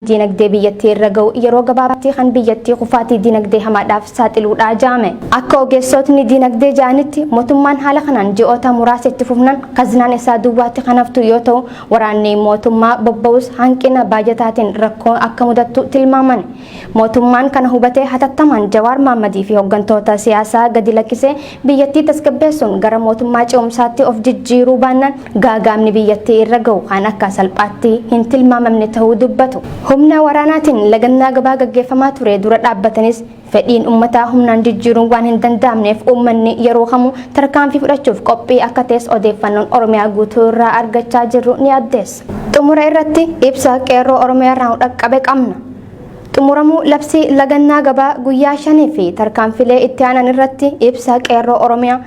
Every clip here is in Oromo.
Diinagdee biyyattii irra ga'u yeroo gabaabaatti kan biyyattii kufaatii diinagdee hamaadhaaf saaxiluudha ja'ame. Akka ogeessotni diinagdee ja'anitti mootummaan haala kanaan ji'oota muraasa itti fufnaan kazinaan isaa duwwaatti kan haftu yoo ta'u, waraanni mootummaa bobba'us hanqina baajataatiin rakkoon akka mudattu tilmaaman. Mootummaan kana hubatee hatattamaan Jawaar Mahammadii fi hoggantoota siyaasaa gadi lakkisee biyyattii tasgabbeessuun gara mootummaa ce'umsaatti of jijjiiruu baannaan gaagaamni biyyattii irra ga'u kan akka salphaatti hin tilmaamamne ta'uu dubbatu. Humna waraanaatiin lagannaa gabaa gaggeeffamaa ture dura dhaabbatanis fedhiin uummataa humnaan jijjiiruun waan hin danda'amneef uummanni yeroo kamuu tarkaanfii fudhachuuf qophii akka ta'es odeeffannoon Oromiyaa guutuu irraa argachaa jirru ni addeessa. Xumura irratti ibsa qeerroo Oromiyaa irraa dhaqqabe qabna. Xumuramuu labsii lagannaa gabaa guyyaa 5 fi tarkaanfilee itti aanan irratti ibsa qeerroo Oromiyaa.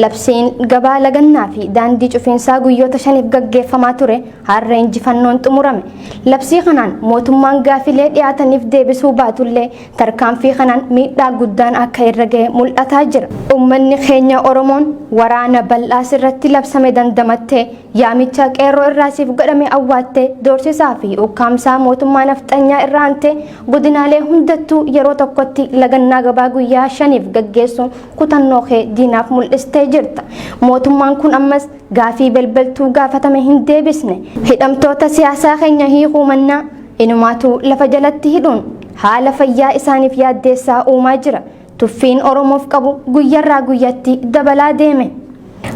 Labsiin gabaa lagannaa fi daandii cufiinsaa guyyoota 5f gaggeeffamaa ture har'a injifannoon xumurame. Labsii kanaan mootummaan gaafilee dhiyaataniif deebisuu baatullee tarkaanfii kanaan miidhaa guddaan akka irra ga'e mul'ataa jira. Uummanni keenya Oromoon waraana bal'aa sirratti labsame dandamattee, yaamicha qeerroo irraa siif godhame awwaattee, doorsisaa fi ukkaamsaa mootummaa nafxanyaa irraa aantee godinaalee hundattuu yeroo tokkotti lagannaa gabaa guyyaa 5f gaggeessuun kutannoo kee diinaaf mul'istee jirta. Mootummaan kun ammas gaafii belbeltuu gaafatame hin deebisne. Hidhamtoota siyaasaa keenya hiikuu mannaa inumaatu lafa jalatti hidhuun haala fayyaa isaaniif yaaddeessaa uumaa jira. Tuffiin Oromoof qabu guyyarraa guyyatti dabalaa deeme.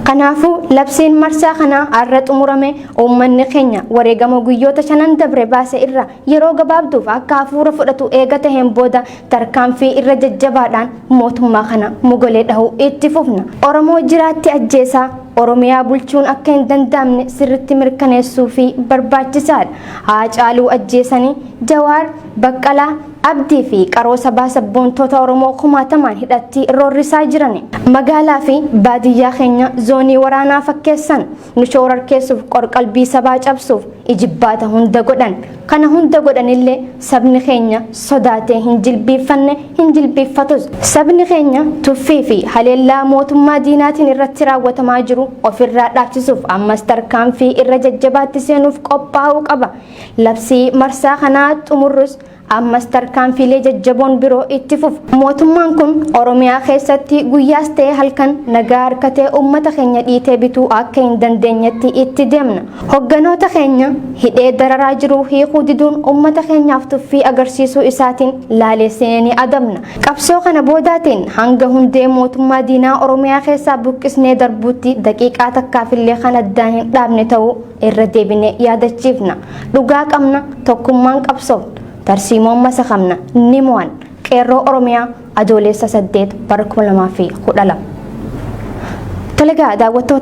Kanaafuu labsiin marsaa kanaa har'a xumurame uummanni keenya wareegama guyyoota 5n dabre baase irra yeroo gabaabduuf akka hafuura fudhatu eega taheen booda tarkaanfii irra jajjabaadhaan mootummaa kana mogolee dhahuu itti fufna. Oromoo jiraatti ajjeesaa Oromiyaa bulchuun akka hin danda'amne sirritti mirkaneessuu fi barbaachisaadha. Haacaaluu ajjeesanii Jawaar, Baqqalaa, Abdii fi qaroo sabaa sabboontoota Oromoo kumaatamaan hidhatti roorrisaa jirani. Magaalaa fi baadiyyaa keenya zoonii waraanaa fakkeessan, nu shoorarkeessuuf qorqalbii sabaa cabsuuf ijibbaata hunda godhan. Kana hunda godhanillee sabni keenya sodaatee hin jilbiiffanne, hin jilbiiffatus. Sabni keenya tuffii fi haleellaa mootummaa diinaatiin irratti raawwatamaa jiru ofirraa dhaabsisuuf ammas tarkaanfii irra jajjabaatti seenuuf qophaa'uu qaba. Labsii marsaa kanaa xumurrus ammas tarkaanfiilee jajjaboon biroo itti fufu. Mootummaan kun Oromiyaa keessatti guyyaas ta'e halkan nagaa harkatee uummata keenya dhiitee bituu akka hin dandeenyetti itti deemna. Hogganoota keenya hidhee dararaa jiru hiikuu diduun uummata keenyaaf tuffii agarsiisuu isaatiin laaleessinee ni adabna. Qabsoo kana boodaatiin hanga hundee mootummaa diinaa Oromiyaa keessaa buqqisnee darbuutti daqiiqaa takkaafillee kan addaan hin dhaabne ta'uu irra deebinee yaadachiifna. Dhugaa qabna, tokkummaan qabsoofna, tarsiimoon masakamna, ni mo'an. Qeerroo Oromiyaa, Adoolessa 8 bara 2012. Tolegaa daawwattoota.